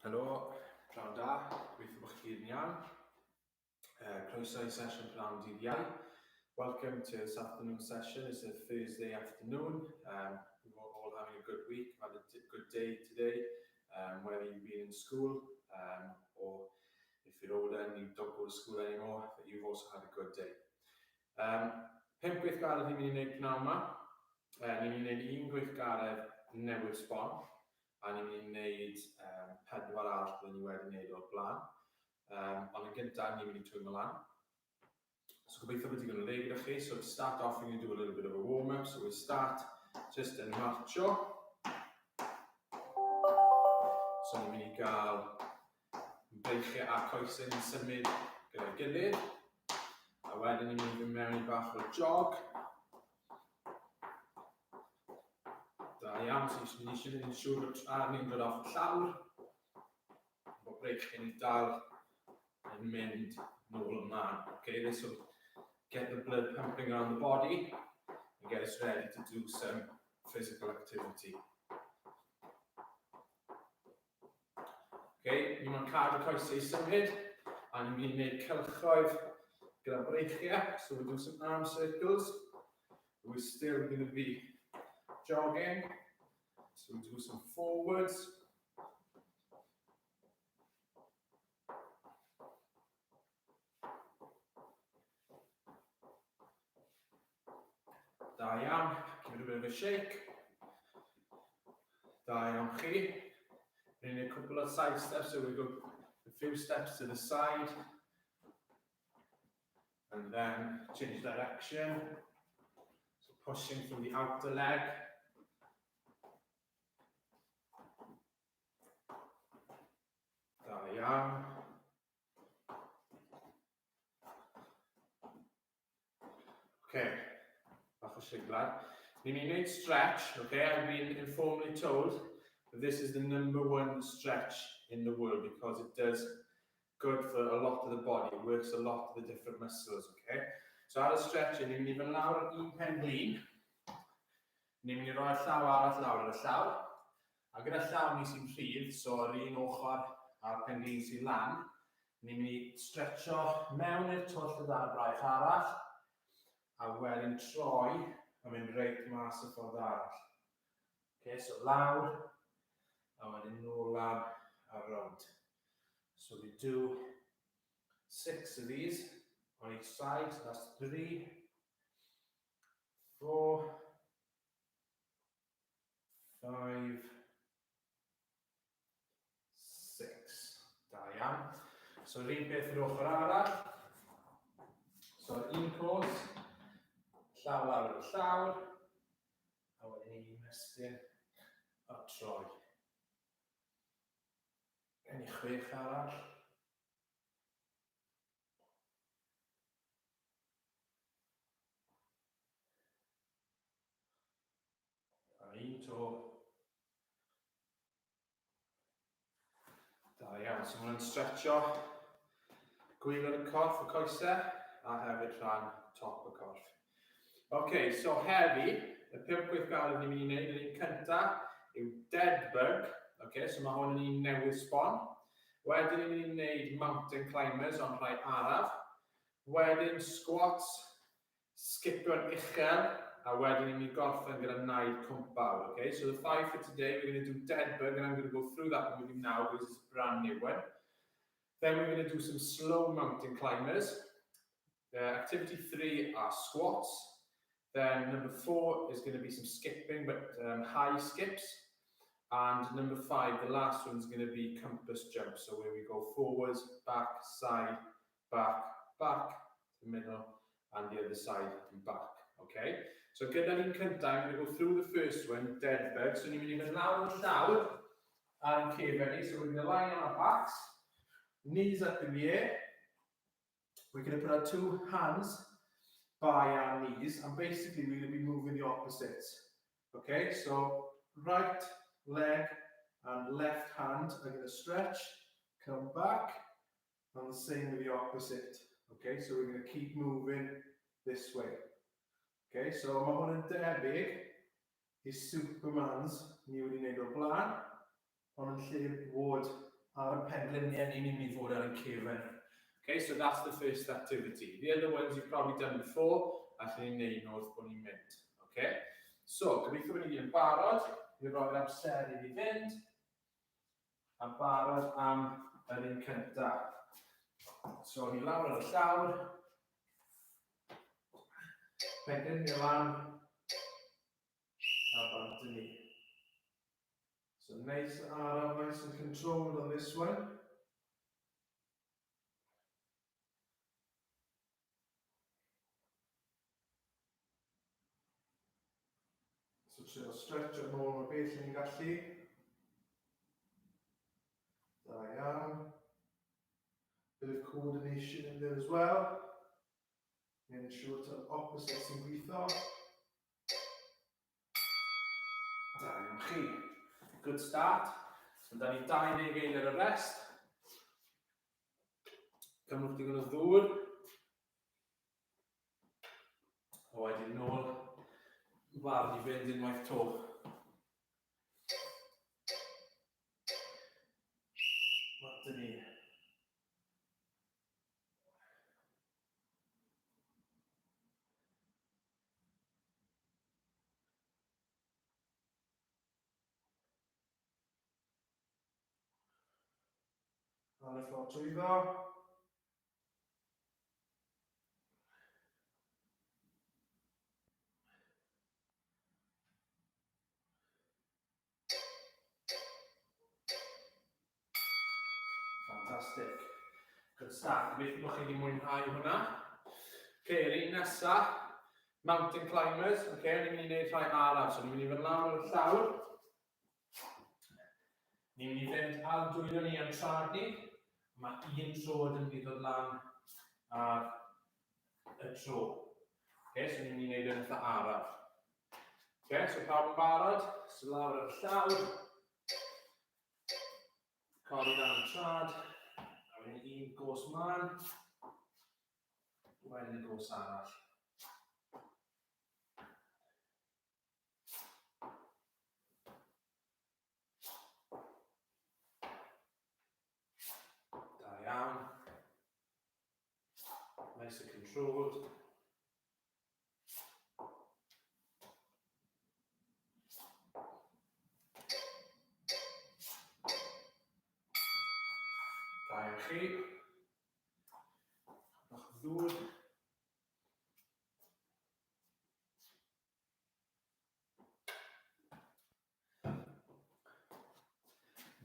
Helo, pnawn da, gobeithio bod chi gyd yn iawn. Uh, croeso i sesiwn pnawn dydd Iau. Welcome to this afternoon session. It's a Thursday afternoon. Um, we're all having a good week. We've had a good day today, um, whether you've been in school um, or if you're older and you don't go to school anymore, that you've also had a good day. Um, pimp gweithgaredd ni'n mynd i wneud pnawn yma. Uh, ni'n mynd i wneud un gweithgaredd newydd sbon, a ni'n mynd i wneud um, pedwar arall byddwn ni wedi wneud o'r blaen. Um, ond yn gyntaf, ni'n mynd i twymo lan. So gobeithio bod digon o le gyda chi. So to start off, we're going to do a little bit of a warm-up. So we start just yn marcho. So ni'n mynd i gael breichiau a coesau ni'n symud gyda'i gilydd. A wedyn ni'n mynd i fynd mewn i bach o jog. Da iawn, so ni eisiau mynd yn siŵr bod traed ni'n dod off y llawr. Bod breichiau ni'n dal yn mynd nôl ymlaen. Okay, this will get the blood pumping around the body and get us ready to do some physical activity. Okay, ni'n mynd cadw coesau i symud, a ni'n mynd i wneud cylchoedd gyda breichiau. So we'll do some arm circles. We're still going to be jogging. So we'll do some forwards. Da iawn. Give it a bit of a shake. Da iawn chi. We're in a couple of side steps, so we go a few steps to the side. And then change direction. So pushing from the outer leg. Da iawn. Okay, bach o siglad. Ni'n mynd i wneud stretch, okay? I've been informally told that this is the number one stretch in the world because it does good for a lot of the body. It works a lot of the different muscles, okay? So ar y stretch, ni'n mynd i fynd lawr ar un pen glin. Ni'n mynd i roi'r llaw arall lawr ar y llawr. A gyda llaw ni sy'n rhydd, so yr un ochr a'r pen glin sy'n lan, ni'n mynd i stretcho mewn i'r twll o dan y braich arall, a wedyn troi a mynd reit mas y ffordd arall. Okay, so lawr, a wedyn nôl lan a rownd. So we do six of these on each side, so that's three, four, 5, 6. Da iawn. So yr un peth yr ochr arall. So un cos, llaw lawr ar y llawr, a wedyn ni'n ymestyn a troi. Gen i chwech arall. A un to. Da iawn, so mae'n stretcho gwylod y corff, y coesau, a hefyd rhan top y corff. Ok, so heddi, y pump gweithgaredd ni'n mynd i wneud, yr un cyntaf yw dead bug. Ok, so mae hwn yn un newydd sbon. Wedyn ni'n mynd i wneud mountain climbers, ond rhai araf. Wedyn squats, Sgipio'n uchel, a wedyn ni'n mynd i gorffen gyda naid cwmpawd. Okay? So the five for today, we're going to do dead bug, and I'm going to go through that one with you now because it's a brand new one. Then we're going to do some slow mountain climbers. Uh, activity three are squats. Then number four is going to be some skipping, but um, high skips. And number five, the last one is going to be compass jump. So where we go forwards, back, side, back, back, to the middle, and the other side and back. Okay? So gyda'r un cyntaf, I'm going to go through the first one, dead bug. So ni'n mynd i fynd lawr yn llawr ar ein cefen ni. So we're going to lie on our backs, knees up in the air. We're going to put our two hands by our knees, and basically we're going to be moving the opposites. Okay, so right leg and left hand are going to stretch, come back, And the same with the opposite. Okay, so we're going to keep moving this way. Okay, so mae hwn yn debyg i Superman's ni wedi wneud o'r blaen, ond yn lle bod Ar y pengliniau ni, ni'n mynd i fod ar ein cefen. Okay, so that's the first activity. The other ones you've probably done before, allen ni'n neud nhw wrth bod ni'n mynd. Okay? So, gobeithio bod ni gyd yn barod i roi'r amser i ni fynd. A barod am yr un cyntaf. So, ni lawr ar y llawr. Pengliniau lan. A bant ni. So nice and araf, nice and controlled on this one. So trio stretch o'r nôl o'r beth ni'n gallu. Da iawn. Bit of coordination in there as well. Mae'n siŵr ta'r opposite sy'n gweithio. Da iawn chi. Good start. So, da ni 20 eiliad o rest. Cymrwch digon o ddŵr. A wedyn nôl barod i fynd unwaith to. Dyn ni. Ar y ffordd trwyddo. Fantastic. Good start. Gobeithio bod chi wedi mwynhau hwnna. Ok, yr un nesa, mountain climbers. Ok, ni'n mynd i wneud rhai araf. So ni'n mynd i fynd lawr ar y llawr. Ni'n mynd i fynd ar dwylo ni am trad ni. Mae un troed yn mynd i ddod lan ar y tro. Ok, so ni'n mynd i wneud yn eitha araf. Ok, so pawb yn barod? So lawr ar y llawr. Codi lan y trad. A wedyn un gos mlaen. Wedyn y gos arall. Da iawn. Nice and controlled. Da iawn chi. Bach o ddŵr.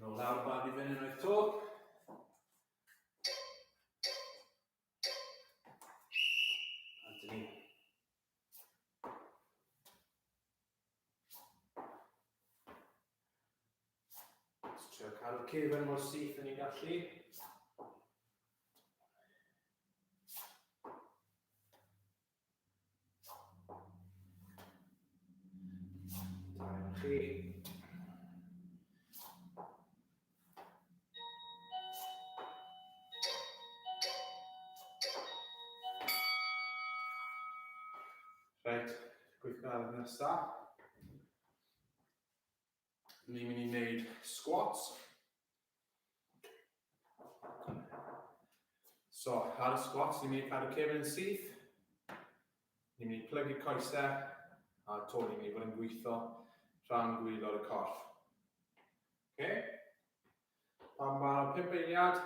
Nôl lawr bad i fynd unwaith to. A dyn ni. Let's trio cadw cefn mor syth yn ei gallu. Da iawn chi. Reit, gweithgaredd nesaf. Ni'n mynd i wneud squats. So, ar y squats, ni'n mynd i cadw cefn yn syth. Ni'n mynd i plygu coesau, a to ni'n mynd i fod yn gweithio rhan gwylod y corff. Okay? Pan mae'r pump eiliad,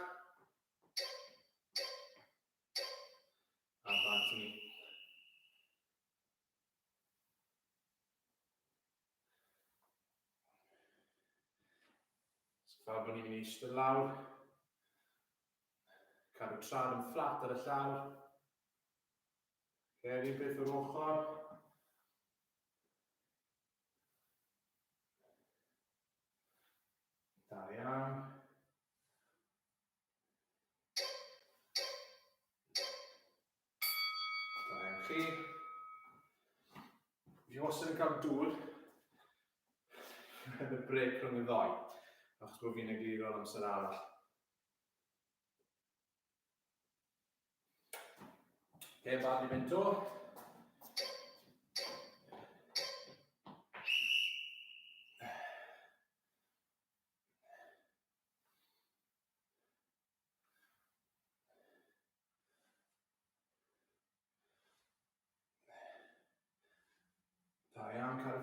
a bant ni. So fel bod ni'n mynd i eistedd lawr, cadw trad yn fflat ar y llawr. Okay, yr un beth o'r ochr. Da iawn. Da iawn chi. Fi wastad yn cael dŵr yn y brec rhwng y ddoi, achos bod fi'n egluro'r amser arall. Heb barod i fynd to.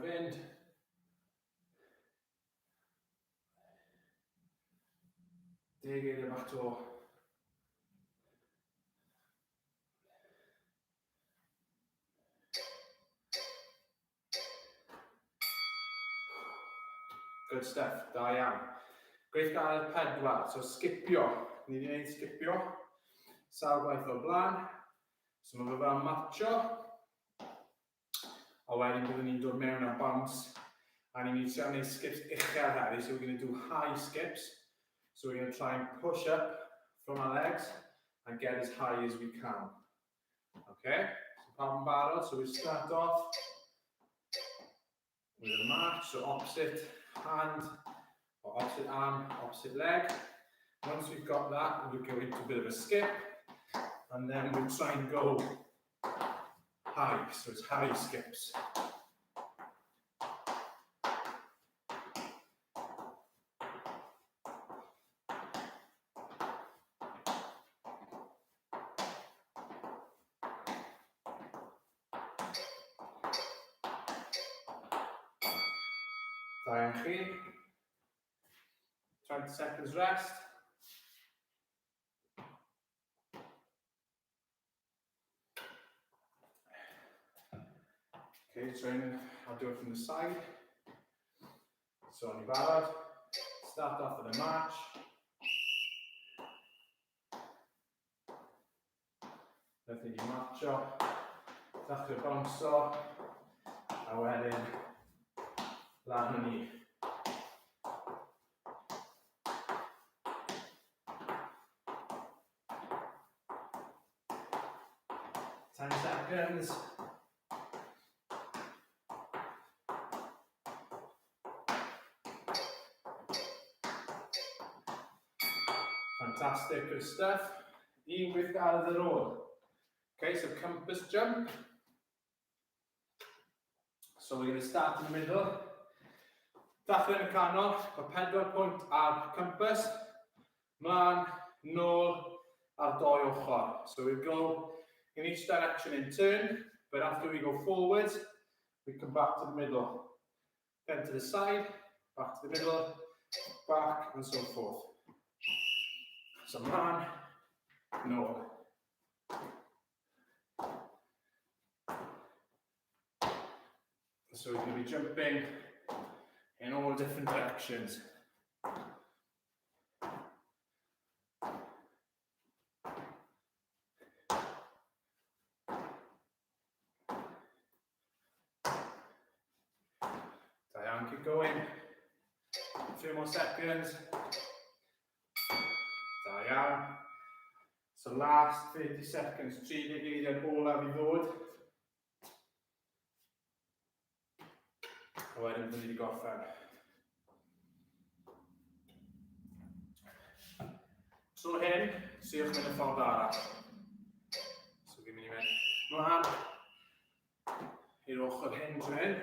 fynd. Deg eiliad bach to. Good stuff, da iawn. Gweithgaredd pedwar, so sgipio. Ni wedi gwneud sgipio. Sawl gwaith o'r blaen. So mae fe fel marcho. A wedyn byddwn ni'n dod mewn â bounce. A ni'n mynd i trio gwneud skips uchel heddi, so we're going to do high skips. So we're going to try and push up from our legs and get as high as we can. Okay, so pawb yn barod, so we start off with a march, so opposite hand, or opposite arm, opposite leg. Once we've got that, we go into a bit of a skip, and then we try and go high, so it's high skips. Da iawn chi. 20 seconds rest. Okay, so in, I'll do it from the side. So, ni barod. Start off with a march. Wnaethon ni marcho, ddechrau bounso, a wedyn lan â ni. 10 seconds. Fantastic, good stuff. Un gweithgaredd ar ôl. Okay, so compass jump. So we're going to start in the middle. Dechrau yn y canol, mae pedwar pwynt ar compass. Mlaen, nôl, ar doi ochr. So we go in each direction in turn, but after we go forwards, we come back to the middle. Then to the side, back to the middle, back, and so forth. So mlaen, nôl. So we're going to be jumping in all different directions. Da iawn, keep going. A few more seconds. Da iawn. So last 30 seconds, 30 eiliad olaf i ddod. A wedyn byddwn ni wedi gorffen. Tro hyn, siwch mynd y ffordd arall. So fi'n mynd i mynd mlaen i'r ochr hyn tro hyn.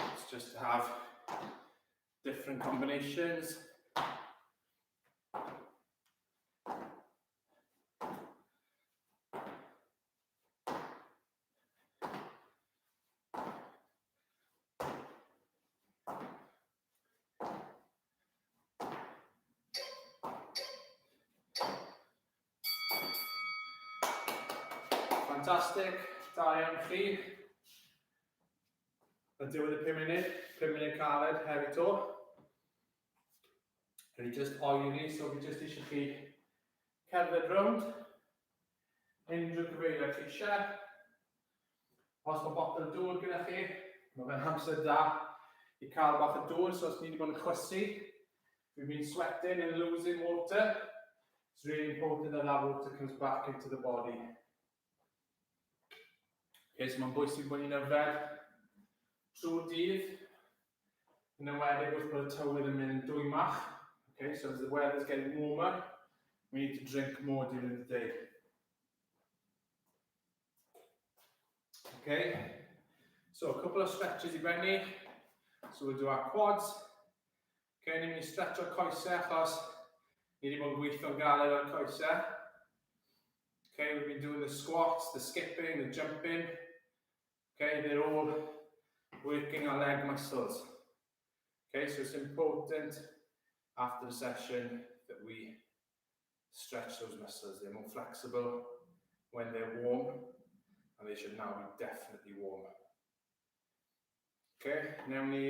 It's just to have different combinations. Fantastic, da iawn chi. Na diwedd y 5 munud, 5 munud caled hefyd to. Rydyn ni just oeri, so fi just eisiau chi cerdded rownd. Unrhyw gyfeiriad chi eisiau. Os mae botel dŵr gyda chi, mae fe'n amser da i cael bach o dŵr, so os ni wedi bod yn chwysu, we've been sweating and losing water, it's really important that that water comes back into the body. Okay, so mae'n bwysig bod ni'n yfed trwy'r dydd, yn enwedig wrth bod y tywydd yn mynd yn dwymach. Okay, so as the weather's getting warmer, we need to drink more during the day. Okay, so a couple of stretches i benni. So we'll do our quads. Okay, ni'n mynd i stretcho coesau achos ni wedi bod yn gweithio'n galed ar coesau. Okay, we've been doing the squats, the skipping, the jumping. Okay, they're all working our leg muscles. Okay, so it's important after the session that we stretch those muscles. They're more flexible when they're warm, and they should now be definitely warm. Okay, newn ni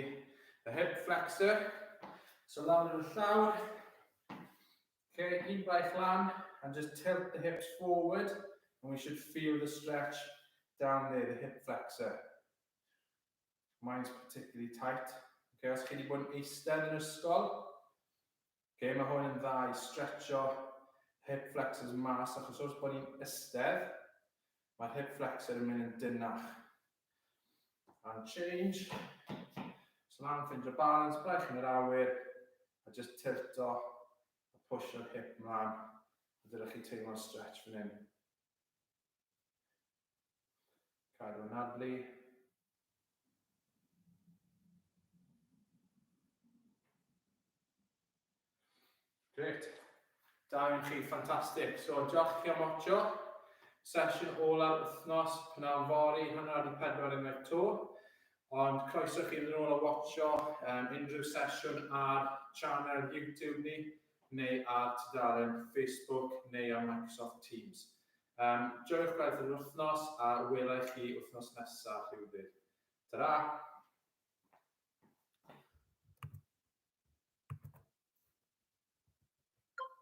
y hip flexor. So lawr i'r llawr. Okay, un braich lan, and just tilt the hips forward, and we should feel the stretch down there, the hip flexor. Mine's particularly tight. Okay, os chi wedi bod yn eistedd yn ysgol, okay, mae hwn yn dda i stretcho hip flexors mas, achos wrth bod ni'n eistedd, mae'r hip flexor yn mynd yn dynnach. And change. So lan, ffindio balance, braich yn yr awyr, a just tilto a pushio'r hip mlaen. A dylech chi teimlo'r stretch fan hyn. Cadw anadlu. Great. Da iawn chi, ffantastig. So, diolch chi am watcho. Sesiwn ola'r wythnos, pnawn fory, 3:30 unwaith to. Ond croeso chi fynd yn ôl a watcho unrhyw sesiwn ar channel YouTube ni, neu ar tudalen Facebook, neu ar Microsoft Teams. Joiwch gwaith yr wythnos a wela i chi wythnos nesaf rhywbryd. Ta-ra!